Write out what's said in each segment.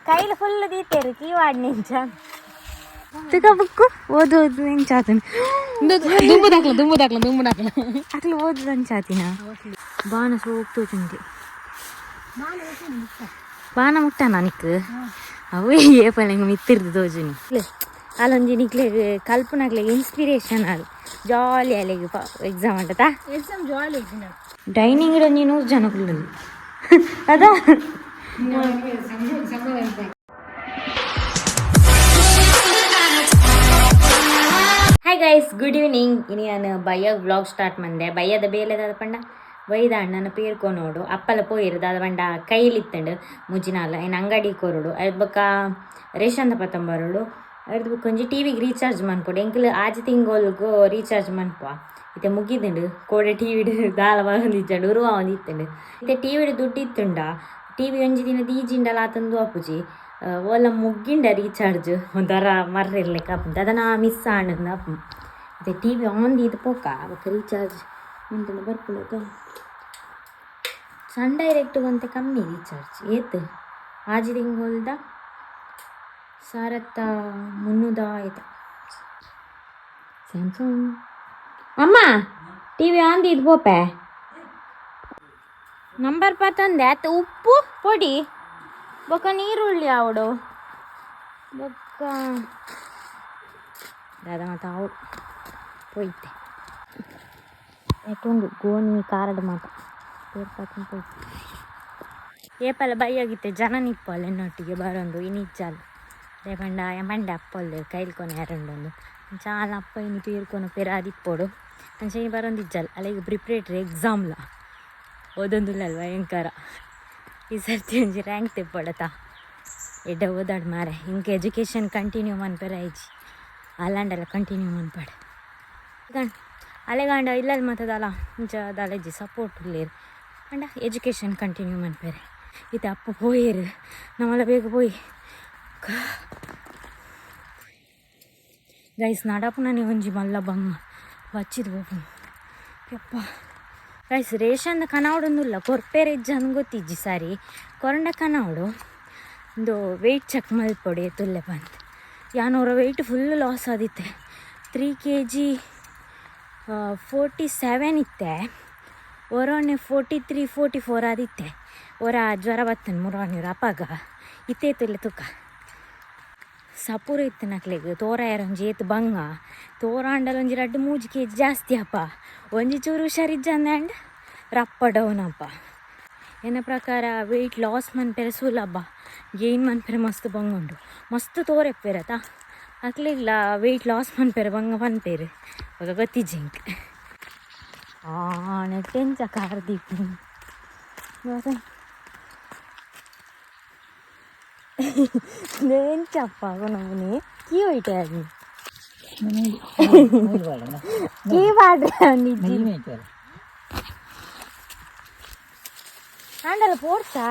ಕೈಲಿ full ದೀತೇರು ಕೀವಾಡ್ ನಿಂಚ ತುಕ book ಓದು ಓದು ನಿಂಚಾತನ. ದುಂಬು ದಾಖಲ, ದುಂಬು ದಾಖಲ, ದುಂಬು ದಾಖಲ. ಅಕ್ಲು ಓದು ಅಂಚಾತಿನ. ಬಾಣ ಸೋಕ್ತು ತಿಂದೆ. ಬಾಣ ಮುಟ್ಟಾನ ನಿಕ್ ಅವೇ ಏಪಲೆಂಗ್ ಮಿತ್ತಿರ್ದು ತೋಜುನಿ. ಅಲ್ಲೊಂಜಿ ನಿಕ್ಲೆಗ್ ಕಲ್ಪನಕ್ಲೆಗ್ ಇನ್ಸ್ಪಿರೇಷನ್. ಅದು ಜಾಲಿ ಅಲೆಗ್ ಎಕ್ಸಾಮ್ ಅಂಟತಾ. ಎಕ್ಸಾಮ್ ಜಾಲಿ ಇದ್ದಿನ. ಡೈನಿಂಗ್ ಒಂಜಿ 100 ಜನ ಕುಲ್ಲುದು ಅದ. Hi guys, good evening. ಇನಿ ನಾನು ಬಯ್ಯ ವ್ಲಾಗ್ ಸ್ಟಾರ್ಟ್ ಮಂದೆ. ಬಯ್ಯದ ಬೇಲೆ ದಾದ ಪಂಡ, ಬೈದ ಅಣ್ಣನ ಪೇರ್ಕೊ ನೋಡು. ಅಪ್ಪಲ ಪೋಯಿರು. ದಾದ ಪಂಡ ಕೈಲಿತ್ತಂಡು ಮುಜಿನಾಲ ಇನ್ನು ಅಂಗಡಿ ಕೊರಡು. ಅದ್ ಬೊಕ್ಕ ರೇಷನ್ ಪತ್ತಂಬರೋಡು. ಅರ್ದು ಬೊಕ್ಕ ಒಂಜಿ ಟಿವಿಗೆ ರೀಚಾರ್ಜ್ ಮನ್ಪೊಡು. ಎಂಕುಲು ಆಜಿ ತಿಂಗೊಲ್ಗು ರೀಚಾರ್ಜ್ ಮನ್ಪುವ. ಇತ್ತೆ ಮುಗಿದುಂಡು. ಕೋಡೆ ಟಿವಿಡ್ ದಾಲ ಬರೊಂದಿಜ್ಜಂಡು, ಉರುವ ಇತ್ತಂಡು. ಇತ್ತೆ ಟಿವಿಡ್ ದುಡ್ಡು ಇತ್ತುಂಡ ಟಿವಿ ಒಂಜಿ ದಿನ ದೀಜಿಂಡಲ ಆತಂದು ಆಪುಜಿ. ಓಲ ಮುಗ್ಗಿಂಡ ರೀಚಾರ್ಜ್ ಒಂಥರ ಮರ್ರಿರ್ಲಿಕ್ಕೆ ಆಪುಂಡು. ಅದನ್ನ ಮಿಸ್ ಆಂಡ್ ಆಪುಂಡು. ಇತ್ತೆ ಟಿವಿ ಆನ್ ದೀದ್ ಪೋಕ. ಬೊಕ್ಕ ರೀಚಾರ್ಜ್ ಉಂಟು ಬರ್ಪುಂಡು. ಸನ್ ಡೈರೆಕ್ಟ್ ಒಂತೆ ಕಮ್ಮಿ ರೀಚಾರ್ಜ್. ಏತ್? ಆಜಿ ತಿಂಗೊಲ್ದ 1300 ಆಯ್ತ. ಸ್ಯಾಮ್ಸಂಗ್. ಅಮ್ಮ, ಟಿವಿ ಆನ್ ದೀದ್ ಪೋಪೆ. ನಂಬರ್ ಪತ್ತೊಂದೆ ಅತ್ತ. ಉಪ್ಪು ಪೊಡಿ ಬೊಕ್ಕ ನೀರುಳ್ಳಿ ಆವಡು. ಬೊಕ್ಕ ದಾದ ಮಾತ ಆವಡು ಪೋಯ್ತೆ. ಉಂಡು ಗೋಣಿ ಕಾರಡ್ ಮಾತ ಪೇರ್ ಪೋಯ್ತೆ. ಏಪಲ ಬಯ್ಯಾಗಿತ್ತೆ ಜನ ನಿಪ್ಪಲ್ಲ ಎನ್ನೊಟ್ಟಿಗೆ ಬರೊಂದು. ಇನಿಜ್ಜಾಲ್ they ಪಂಡ ಪಂಡ ಅಪ್ಪೊಲ್ಲೆ ಕೈಲ್ ಕೊನೆ ಯಾರುಂಡೊಂದು ಚಾಲ. ಅಪ್ಪ ಇನಿ ಪೇರ್ಕೊನ ಪೇರ್ ಆದಿಪ್ಪೊಡು. ಅಂಚ ಇನಿ ಬರೊಂದಿಜ್ಜಲ್. ಅಲ್ಲ ಈಗ ಪ್ರಿಪ್ರೇಟ್ರಿ ಎಕ್ಸಾಮ್ಲ ಓದೊಂದುಲ್ಲಲ್ವ ಭಯಂಕರ. ಈ ಸರ್ತಿ ಒಂಜಿ ರ್ಯಾಂಕ್ ತೆಪ್ಪೊಡತ. ಎಡ್ಡ ಓದಾಡ್ ಮಾರೆ. ಇಂಕ ಎಜುಕೇಷನ್ ಕಂಟಿನ್ಯೂ ಮನ್ಪೆರೆ ಆಯ್ಜಿ. ಅಲ್ಲಾಂಡಲ್ಲ ಕಂಟಿನ್ಯೂ ಮನ್ಪಡೆ. ಅಲೆಗಾಂಡ ಇಲ್ಲಲ್ಲಿ ಮಾತದಲ್ಲ ಇಂಚ ದಾಲೇಜಿ ಸಪೋರ್ಟ್ ಉಲ್ಲೇರು ಪಂಡ ಎಜುಕೇಷನ್ ಕಂಟಿನ್ಯೂ ಮನ್ಪೆರೆ. ಇತ್ತೆ ಅಪ್ಪ ಪೋಯೇರು. ನಮ್ಮಲ್ಲ ಬೇಗ ಪೋಯಿ. ಗೈಸ್, ನಡಪುನನೆ ಒಂಜಿ ಮಲ್ಲ ಬಂಗ ಬಚ್ಚಿದ್ ಪೋಪುಂಡು. ಯಪ್ಪ. ಗೈಸ್, ರೇಷನ್ ಕನಾವಡೊಂದುಲ್ಲ. ಕೊರ್ಪೇರೆ ಇಜ್ಜ ಗೊತ್ತಿಜ್ಜಿ. ಸಾರಿ ಕೊರಂಡ ಕನಾವಡು. ಒಂದು ವೆಯ್ಟ್ ಚೆಕ್ ಮಲ್ಪೊಡು ಏತುಲ್ಲೆ ಪಂದ್. ಯಾನೊರ ವೆಯ್ಟ್ ಫುಲ್ ಲಾಸ್ ಆದಿತ್ತೆ. 3 ಕೆಜಿ 47 ಇತ್ತೆ. ಒರೊನೆ 43, 44 ಆದಿತ್ತೆ. ಒರ ಜ್ವರ ಬತ್ತನ್ ಮುರಾನಿರ ಅಪಾಗ. ಇತ್ತೆ ತುಲ್ಲೆ ತುಕ್ಕ. ಸಪುರ ಇತ್ತು ನಕ್ಲೆಗ್. ತೋರಾಯರ ಒಂಜಿ ಏತ್ ಬಂಗ. ತೋರಾಂಡಲ ಒಂಜಿ 2-3 ಕೆಜಿ ಜಾಸ್ತಿ ಅಪ್ಪ. ಒಂಜಿ ಚೂರು ಹುಷಾರಿಜ್ಜಂದೆ ಅಂಡ್ ರಪ್ಪ ಡೌನ್ ಅಪ್ಪ. ಎನ್ನ ಪ್ರಕಾರ ವೆಯ್ಟ್ ಲಾಸ್ ಮನ್ಪೆರೆ ಸುಲಭ, ಗೇನ್ ಮನ್ಪೆರೆ ಮಸ್ತ್ ಬಂಗ ಉಂಡು. ಮಸ್ತ್ ತೋರೆಪ್ಪೆರತ ಅಕ್ಲೆಗ್ಲ ವೆಯ್ಟ್ ಲಾಸ್ ಮನ್ಪೆರೆ ಬಂಗ ಪನ್ಪೇರು. ಬೊಕ ಗೊತ್ತಿಜ್ಜಿ ಎಂಕ್. ನೆಟ್ಟೆಂಚ ಕಾರ್ ದೀಪು ಎಂಚಪ್ಪ ನಮೂನಿ ಕೀ ಹೋಯ್ತೆ. ಅದು ಕೀ ಪಾಡ್ರೆ ಒಂದಿಜ್ಜಿ ಆಂಡಲ ಪೋಡ್ಸಾ.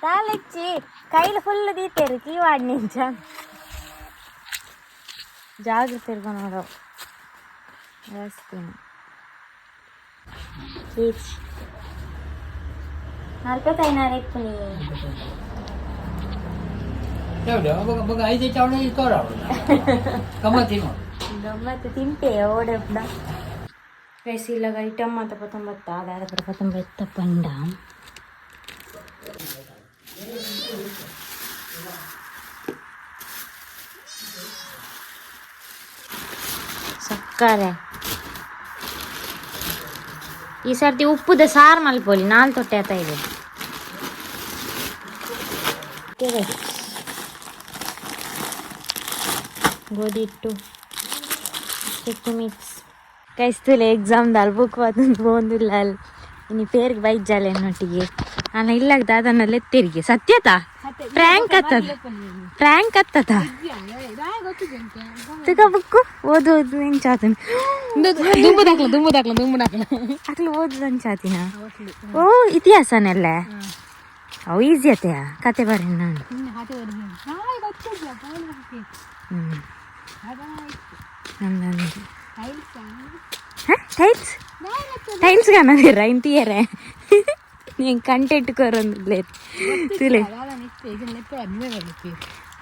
ತಾಲೆಚ್ಚಿ ಕೈಲಿ ಫುಲ್ ದೀತೇರು ಕೀವಾಡ್ ನಿಂಚ. ಜಾಗ್ರತೆ ಇರ್ಕೊ ನೋಡು. ವ್ಯವಸ್ಥೆ ಕೇಚ್ ನಲ್ಪತ್ತೈನಾರು ಇಪ್ಪುನಿ. ಐದು ಚಾವಣ ತೋರ ಗಮ್ಮತ್ತಿ. ಗಮ್ಮತ್ತು ತಿಂಪೆ ಓಡೆ. ರೈಸ್ ಇಲ್ಲಾಗ ಐಟಮ್ ಮಾತ ಪತ್ತೊಂಬತ್ತ ದಾದ ಪರ ಪತ್ತೊಂಬತ್ತ ಪಂಡ. ಸಕ್ಕರೆ. ಈ ಸರ್ತಿ ಉಪ್ಪುದ ಸಾರು ಮಲ್ಪೊಲಿ. ನಾಲ್ ತೊಟ್ಟೆ ಆತ ಇದೆ. ಗೋಧಿ ಹಿಟ್ಟು ಚಟ್ನಿ ಮಿಕ್ಸ್. ಕೈಸ್ತುಲೆ ಎಕ್ಸಾಮ್ ದಾಲ್ ಬುಕ್ ಪೋಂದುಲ್ಲ. ಅಲ್ಲಿ ಇನಿ ಪೇರ್ಗ್ ಬೈಜಾಲೆ ಎನ್ನೊಟ್ಟಿಗೆ. ನಾನು ಇಲ್ಲಾಗ ದಾದನ ಲೆತ್ತಿರಿಗೆ. ಸತ್ಯತಾ ಪ್ರ್ಯಾಂಕ್ ಅತ್ತದ, ಪ್ರ್ಯಾಂಕ್ ಅತ್ತದ. ತುಕ ಬುಕ್ಕು ಓದು ಓದು ನಿಂಚಾತನ. ದುಂಬು ದಾಖಲ, ದುಂಬು ದಾಖಲ, ದುಂಬು ದಾಖಲ. ಅಕ್ಲು ಓದು ಅಂಚಾತಿನ. ಓ ಇತಿಹಾಸನೆಲ್ಲ ಅವು ಈಸಿ ಅತ್ತೆಯ. ಕತೆ ಬರೇನು ನಾನು. ಹ್ಞೂ. ನಂದು Tiles tiles ಕಾಣದಿರ ಇಂತಿಯರೆ ನೀನು ಕಂಟೆಂಟ್ ಕೊರೊಂದುಲ್ಲೇರು ತುಲೆ.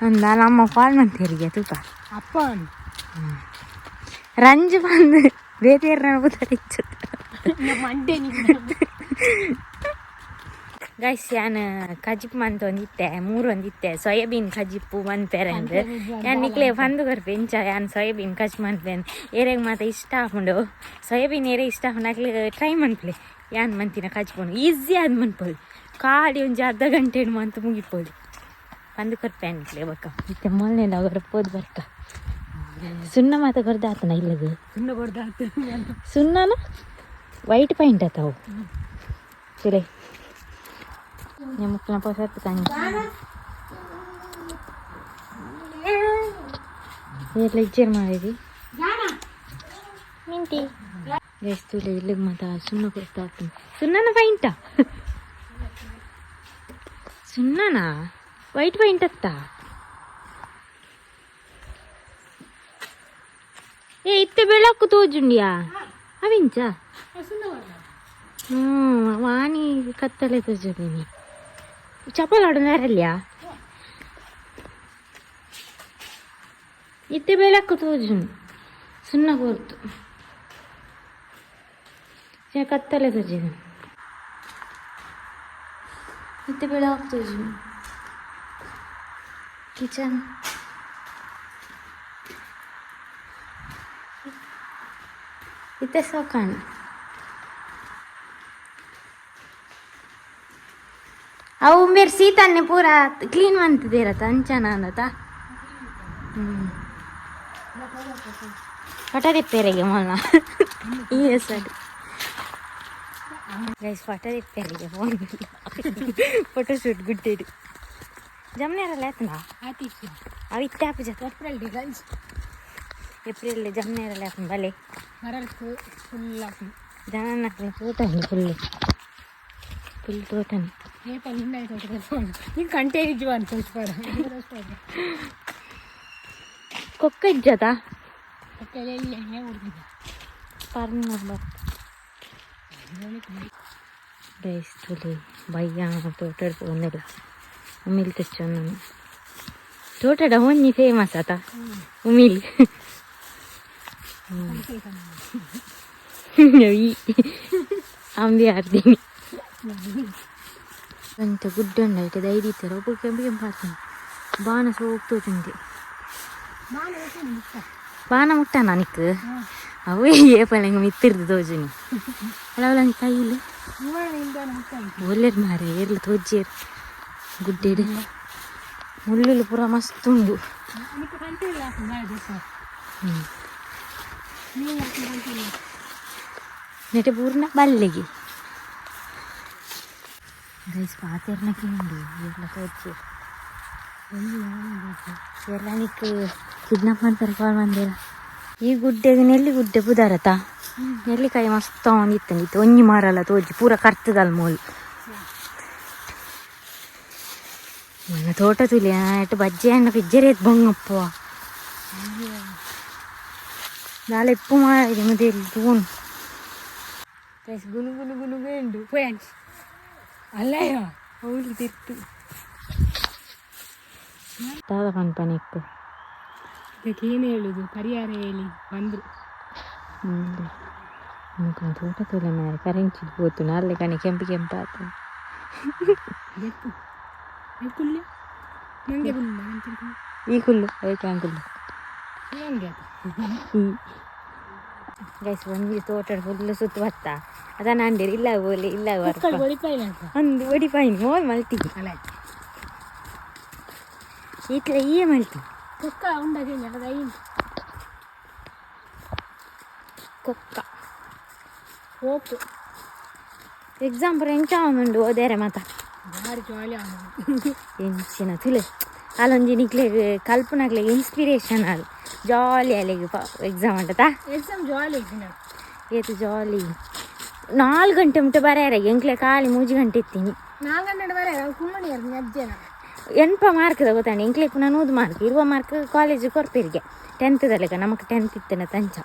ಅಂದ ನಮ್ಮ ಕಾಲ್ ಮಂತೇರಿಗೆ ತೂಕ. ಅಪ್ಪ. ರಂಜು ಬಂದು ಬೇರೆ ಬುದರಿಚ್ಚು. ಮಂಡೆ. ಗೈಸ್, ಯಾನ್ ಕಜಿಪ್ ಮಂತ್ ಒಂದಿತ್ತೆ, ಮೂರು ಒಂದಿತ್ತೆ, ಸೋಯಾಬೀನ್ ಕಜಿಪ್ಪು ಮನ್ಪೆರೆ ಅಂದ್. ಯಾನ್ ನಿಕ್ಲೆ ಪಂದು ಕೊರ್ಪೆ ಇಂಚ ಯಾನ್ ಸೋಯಾಬೀನ್ ಕಜ್ ಮನ್ಪೆನ್. ಏರೆಗ್ ಮಾತ ಇಷ್ಟ ಆಪುಂಡು ಸೋಯಾಬೀನ್, ಏರೆ ಇಷ್ಟ ಆಪುಂಡು ಅಕ್ಲೆ ಟ್ರೈ ಮನ್ಪುಲೆ. ಯಾನ್ ಮಂತಿನ ಕಜ್ಪುನು ಈಸಿ ಆದ್ ಮನ್ಪೊಲಿ, ಖಾಲಿ ಒಂಜಿ ಅರ್ಧ ಗಂಟೆ ಮಂತ್ ಮುಗಿಪೊಲಿ. ಪಂದು ಕೊರ್ಪೆ ನಿಕ್ಲೆ. ಬೊಕ್ಕ ಇತ್ತೆ ಮೊನ್ನೆ ಪೋದು ಬರ್ಕ. ಸುಣ್ಣ ಮಾತ ಕೊರ್ದಾತನ ಇಲ್ಲದು. ಸುಣ್ಣ ಕೊಡ್ದಾತು. ಸುಣ್ಣನ ವೈಟ್ ಪೈಂಟ್ ಆತವು ತುಲೆ. ಮುಕ್ಕನ ಪೊಸತ್ತು ಕಾಣಿ ಎಲ್ಲ ಇಜ್ಜೇರ್ ಮಾಡಿದಿ ಮಿಂಟಿ. ಗೈಸ್, ತುಲೆ, ಇಲ್ಲಿಗೆ ಮಾತ ಸುಣ್ಣ ಕೊಡ್ತಾ. ಸುಣ್ಣನ ಪೈಂಟ, ಸುಣ್ಣನ ವೈಟ್ ಪೈಂಟ್ ಅತ್ತ. ಏ, ಇತ್ತೆ ಬೆಳಕು ತೋಜುಂಡಿಯಾ ಅವಿಂಚ. ವಾಣಿ ಕತ್ತಲೆ ತೋಜುಂಡಿನಿ. ಚಪ್ಪಲ್ ಆಡೋದಾರಲ್ಯಾ. ಇತ್ತೆ ಬೆಳಕು ತೋಜುಂಡು. ಸುಣ್ಣ ಕೊರ್ತು ಕತ್ತಲೆ ತೋಜಿದೆ. ಇತ್ತೆ ಬೆಳಕು ತೋಜುಂಡು. ಕಿಚನ್ ಇತ್ತೆ ಸೋಕಾಣ. ಅವು ಮೇರ್ ಸೀತಾನೆ ಪೂರ ಕ್ಲೀನ್ ಮಂತಿದ್ದೀರತ್ತ ಅಂಚನ ಅಂದತ. ಪಟದಿಪ್ಪೆರೆಗೆ ಮೊಲ್ಲ ಈ ಸರಿ. ಗೈಸ್, ಪಟದಿಪ್ಪೆರೆಗೆ phone photo shoot ಗುಡ್ಡೇಡು ಜಮ್ನೇರಲ್ಲ ಆಯ್ತನಾ. ಆತಿತ್ತು. ಅವು ಇತ್ತೆ ಆಪುಜ. April guys. April ಜಮ್ನೇರಲ್ಲ ಆಪುಂಡು ಬಲೆ. ಮರಲ್ ಫುಲ್ ಆಪುಂಡು. ಜನ ತೋಟನಿ ಫುಲ್ ಫುಲ್ ತೋಟನಿ. ಏಪ ನಿನ್ನ ತೋಟ ನೀನು ಕಂಟೆ ನಿಜವಾನ್ ತೋಚ್ಪಾಡ. ಕೊಕ್ಕ ಇಜ್ಜದ. ಹುಡುಗಿದ. ಪರ್ನ ಗೈಸ್, ತುಲಿ, ಬಯ್ಯ ತೋಟಡ್ ಪೋಂದಿಲ್ಲ, ಉಮಿಲ್ ತೆಚ್ಚೊಂದು. ತೋಟದ ಒಂಜಿ ಫೇಮಸ್ ಆತ ಉಮಿಲ್. ಈ ಅಂಬಿ ಆಡ್ತೀನಿ ಅಂಚ ಗುಡ್ಡೆ ಉಂಡು. ಐತೆ ದೈದಿತ್ತೆರ್ ಒಬ್ಬರು ಕೆಂಪು ಕೆಂಪು ಆತುಂಡು. ಬಾಣ ಸೋಕ್ ತೋಜುಂಡು. ಬಾಣ ಮುಟ್ಟನ ನಿಕ್ಕ್ ಅವೇ ಏಪಲ ಮಿತ್ತಿರ್ದು ತೋಜುನಿ. ಅಲ್ಲ, ಅವಳ ಕೈಲಿ ಒಲ್ಲೆರ್ ಮಾರೆ. ಏರ್ಲು ತೋಜ್ಜೇರ್. ಗುಡ್ಡೆಡ್ ಮುಳ್ಳುಲು ಪೂರ ಮಸ್ತ್ ಉಂಡು. ಹ್ಮ್ ನೆಟೆ ಪೂರ್ಣ ಬಲ್ಲೆಗೆ. ಗೈಸ್, ಪಾತೆರ್ನಕ್ಕೆ ಉಂಡು. ಏರ್ಲ ತೋಜ್ಜೇರ್. ಎಲ್ಲ ನಿಕ್ ಕಿಡ್ನಾಪ್ ಮಾಡ್ತಾರೆ ಕಾಲ್ ಮಂದಿರ. ಈ ಗುಡ್ಡೆಗೆ ನೆಲ್ಲಿ ಗುಡ್ಡೆ ಪುದಾರತ. ನೆಲ್ಲಿಕಾಯಿ ಮಸ್ತ್ ಇತ್ತು ಇತ್ತು. ಒಂಜಿ ಮಾರಲ್ಲ ತೋಜಿ, ಪೂರ ಕರ್ತದಲ್ ಮೋಲ್. ನನ್ನ ತೋಟ ತುಲಿ ಆಟ ಬಜ್ಜೆ ಅಣ್ಣ ಪಿಜ್ಜರೇತ್ ಬಂಗಪ್ಪ. ನಾಳೆ ಇಪ್ಪು ಮಾಡಿ ಮುದೇಲಿ ತೂನು. ಗೈಸ್, ಗುನು ಗುನು ಗುನು ಉಂಡು. ಪೋಯಂಚ್ ಅಲ್ಲಯ್ಯ. ಅವ್ಲು ತಿರ್ತು ದಾದ ಪನ್ಪನಿಕ್ಕು? ಇದಕ್ಕೆ ಏನು ಹೇಳುದು? ಪರಿಹಾರ ಹೇಳಿ ಬಂದ್ರು. ಮುಖ ತೋಟ ತುಲೆ ಮಾರೆ. ಕರೆಂಚಿದ್ ಪೋತು ನಾಲ್ಲೆ ಕಣೆ ಕೆಂಪು ಕೆಂಪು ಆತು. ಬೆಕ್ಕು ಕುಲ್ಲೆ ನಂಗೆ ಕುಲ್ಲ. ಈ ಕುಲ್ಲು ಐತೆ ಅಂಕುಲ್ಲು. ನಂಗೆ ಆತ. ಗೈಸ್, ಒಂಜಿ ತೋಟ ಫುಲ್ ಸುತ್ತು ಬತ್ತ ಅದ ನಾಂದಿರಿ ಇಲ್ಲ ಬೋಲಿ ಇಲ್ಲ. ಮಕ್ಕಳು ಒಡಿಪಾಯಿನ ಅಂತ. ಅಂದು ಒಡಿಪಾಯಿನ ಮೋಲ್ ಮಲ್ತಿ. ಅಲ್ಲ. ಇತ್ಲೆ ಈ ಮಲ್ತಿ. ಕೊಕ್ಕ ಉಂಡಾಗ ಐನ್. ಕೊಕ್ಕ. ಹೋಪು. ಎಕ್ಸಾಂಪಲ್ ಎಂಚ ಉಂಡು ಓದೇರೆ ಮಾತ. ಭಾರಿ ಜಾಲಿ ಅವನು. ಎಂಚಿನ ತುಲೆ ಅಲ್ಲೊಂಜಿ ನಿಕ್ಲೆಗ್ ಕಲ್ಪನಕ್ಲೆಗ್ ಇನ್ಸ್ಪಿರೇಷನ್ ಅಲ್. ಜಾಲಿ ಅಲೆಗ್ ಎಕ್ಸಾಮ್ ಅಂಟತಾ. ಎಕ್ಸಾಮ್ ಜಾಲಿ ಇದ್ದಿನ. ಏತು ಜಾಲಿ, 4 ಗಂಟೆ ಮುಟ್ಟ ಬರೆಯರ. ಎಂಕ್ಲೆ ಖಾಲಿ 3 ಗಂಟೆ ಇತ್ತೀನಿ. 4 ಗಂಟೆ ಬರ ಕುಮ್ಮಣಿ ಅಜ್ಜನ. ಎನ್ಪ ಮಾರ್ಕ್ ಗೊತ್ತಾಂಡ. ಎಂಕ್ಲೆ ಪುನಃ 100 ಮಾರ್ಕ್, 20 ಮಾರ್ಕ್ college ಕೊರ್ಪೆರಿಗೆ. ಟೆಂತ್ದ ಲೆಕ್ಕ ನಮಕ್ ಟೆಂತ್ ಇತ್ತನ ತಂಚ.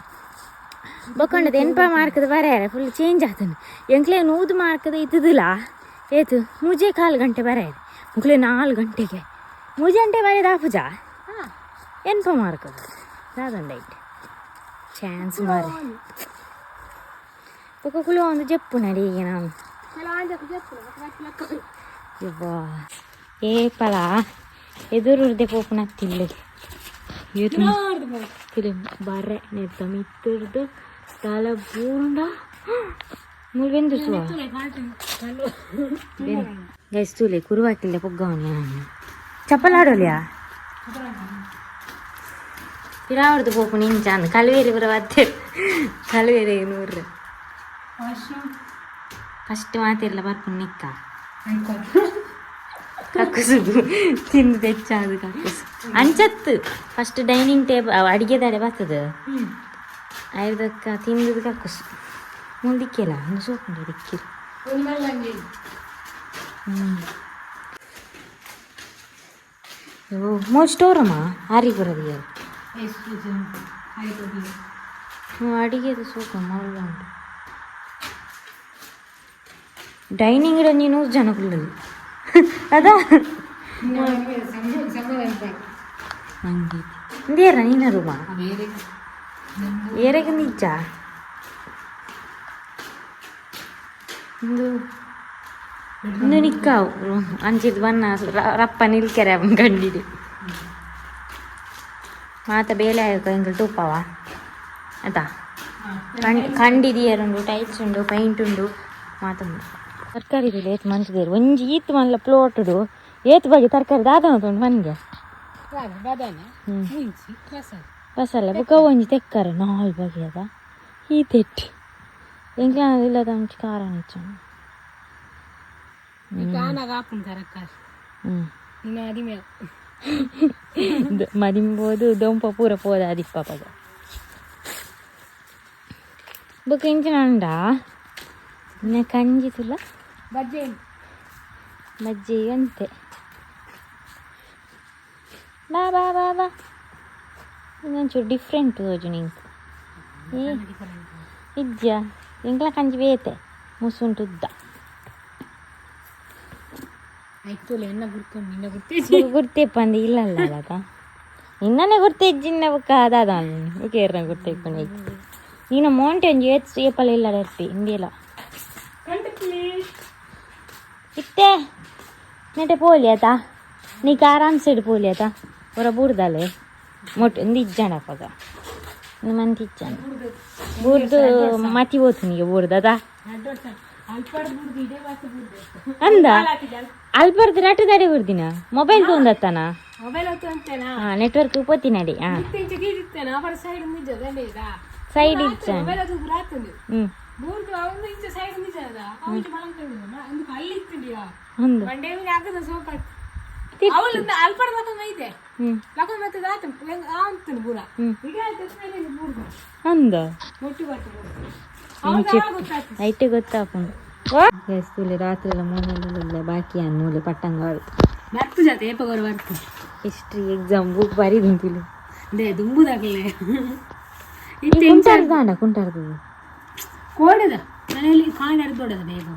ಬೊಕ್ಕಂಡದ ಎನ್ಪ ಮಾರ್ಕದ ಬರೆಯರೆ ಫುಲ್ ಚೇಂಜ್ ಆತನು. ಎಂಕ್ಲೆ 100 ಮಾರ್ಕದ ಇತ್ತದಿಲ್ಲ ಏತು 3.25 ಗಂಟೆ ಬರೆಯರೆ. ಮುಕ್ಲೆ 4 ಗಂಟೆಗೆ 3 ಗಂಟೆ ಬರೆದ ಆಪುಜ. ಎನ್ಪ ಮಾರ್ಕದ ದಾದಂಡ ಚಾನ್ಸ್ ಮಾರೆ. ಬೊಕ್ಕ ಕುಲು ಒಂದು ಜಪ್ಪು ನಡಿ ಈಗ ನಾನು. ಯವ್ವಾ, ಏಪಲ ಎದುರುರ್ದೆ ಪೋಪುನ ತಿಲ್ಲು ಬರ್ರೆ ನೆತ್ತ ಮಿತ್ತುರ್ದು ತಲ ಬೂರ್ಂಡ ಮೂಲು ಬೆಂದು ಸುವ ಗೈಸ್. ತೂಲೆ ಕುರುವಾಕಿಲ್ಲೆ ಪೊಗ್ಗವನಿ ನಾನು ಚಪ್ಪಲಾಡೋಲಿಯಾ ಪಿರಾವರ್ದು ಪೋಪುನ ಇಂಚ ಅಂದ್ ಕಳುವೇರಿ ಪುರ ಬತ್ತೆ ಕಳುವೇರಿ ನೂರು. ಫಸ್ಟ್ ಮಾತಿರ್ಲ ಬರ್ಪುನ ನಿಕ್ಕ ಕಕ್ಕುಸುದು ತಿಂದು ತೆಚ್ಚಾದು ಕಕ್ಕುಸು ಅಂಚತ್ತು. First dining table ಅಡಿಗೆದಾಡೆ ಬರ್ತದೆ. ಐದಕ್ಕ ತಿಂದದ್ದು ಕಕ್ಕುಸು ಮುಂದಿಕ್ಕೆಲ್ಲ ಒಂದು ಸೋಪುಂಡು ದಿಕ್ಕಿರು. ಹ್ಞೂ, ಸ್ಟೋರಮ್ಮ ಆರಿ ಬರೋದು. ಹ್ಞೂ, ಅಡಿಗೆದು ಸೋಕು ಮಲ್ಲ ಉಂಟು. ಡೈನಿಂಗ್ ಒಂಜಿ 100 ಜನ ಕುಲ್ಲದು ಅದ ಮಂಗಿ ಇಂದೇರ ನೀನ ರೂಮ ಏರೆಗ್ ನಿಜ್ಜ ಇಂದು ಇಂದು ನಿಕ್ಕಾವು ಅಂಚಿದ್ ಬನ್ನ ರಪ್ಪ ನಿಲ್ಕೆರೆ ಅವನ್ ಗಂಡಿದೆ ಮಾತ ಬೇಲೆ ಆಯ್ಕ ಎಂಕಲ್ ತೂಪವ ಅತಾ. ಕಂಡಿದಿಯರುಂಡು, ಟೈಲ್ಸ್ ಉಂಡು, ಪೈಂಟ್ ಉಂಡು, ಮಾತ ಉಂಡು. ತರಕಾರಿ ಏತ್ ಮಂಚದೇರು ಒಂಜಿ ಈತ್ ಮಲ್ಲ ಪ್ಲೋಟುಡು ಏತ್ ಬಗೆ ತರಕಾರಿ ದಾದ ಉಂಟು ಮನ್ಗೆ. ಬಸಲ್ಲ ಬುಕ್ಕ ಒಂಜಿ ತೆಕ್ಕರೆ ನಾಲ್ ಬಗೆ ಅದ ಈ ತೆಟ್ಟಿ ಎಂಕ್ಲ ಇಲ್ಲದ ಒಂಚಿ ಖಾರ ನಿಚ್ಚ. ಹ್ಞೂ, ಮದಿಂಬೋದು ದೊಂಪ ಪೂರ ಪೋದ ಅದಿಪ್ಪ ಪಗ. ಬೊಕ್ಕ ಇಂಚಿನ ಉಂಡಾ ಇನ್ನ ಕಂಜಿ ತುಲ ಬಜ್ಜಿ ಅಂತೆ. ಬಾ ಬಾ ಬಾ ಬಾ, ಇನ್ನೊಂಚೂರು ಡಿಫ್ರೆಂಟ್ ತೋಜು ನಿಂಕ್. ಏ ಇಜ್ಜ, ಎಂಕ್ಲ ಕಂಜಿ ಬೇತೆ ಮುಸುಂಟುದ್ದ. ಗುರ್ತೆಪ್ಪಂದು ಇಲ್ಲಲ್ಲ ಅದ ನಿನ್ನನೆ ಗುರ್ತೆ ಇಜ್ಜಿನ್ನ. ಬೊಕ್ಕ ಅದಾದ ಓಕೆ ಗುರ್ತೆ ಇಪ್ಪಂಡು ನೀನು ಮೋಂಟೆ ಒಂಜಿ ಏತ್ ಏಪಲ ಇಲ್ಲ ಇರ್ಪಿ ಇಂದಿಲ್ಲ ಇತ್ತೆ ನೆಟೆ ಪೋಲಿ ಆತಾ. ನೀಕ್ ಆರಾಮ್ ಸೈಡ್ ಪೋಲಿ ಆತಾ. ಹೊರ ಬೂರ್ದಾಲೆ ಮೊಟ್ಟೆ ಒಂದು ಇಜ್ಜಾಂಡ ಅಪಗ ಒಂದು ಮಂತ್ ಇಜ್ಜಾಂಡ ಬೂರ್ದು ಮತಿ ಪೋತು ನಿಗೆ ಬೂರ್ದದ ಅಂದ. ಅಲ್ಪರ್ದು ರಟ್ಟು ದಾಡೆ ಬೂರ್ದಿನ ಮೊಬೈಲ್ ತೊಂದತ್ತಾನ. ಹಾ, ನೆಟ್ವರ್ಕ್ ಪೋತಿನಡಿ. ಹಾ, ಸೈಡ್ ಇಜ್ಜಾಂಡ. ಹ್ಮ್ ಒಂದು ಹ್ಮ್ ಹ್ಮ್ ಅಂದ ಐಟೆ ಗೊತ್ತಾಪುಂಡು. ತುಲೆ ರಾತ್ರಿ ಎಲ್ಲ ಮೂಲೆ ಬಾಕಿ ಅನ್ ಮೂಲೆ ಪಟ್ಟಂಗಾಳು. ಬರ್ತು ಜಾತೆ ಏಪಗೋರು ಬರ್ತು. History exam book ಬರೀದುಂತುಲೆ. They ದುಂಬುದಾಗಲೇ. ಕುಂಟಾರ್ದ ಕುಂಟಾರ್ದು. ಕೋಡದ ಮನೆಯಲ್ಲಿ ಕಾಂಡ ದೊಡ್ಡದ ಬೇಗ.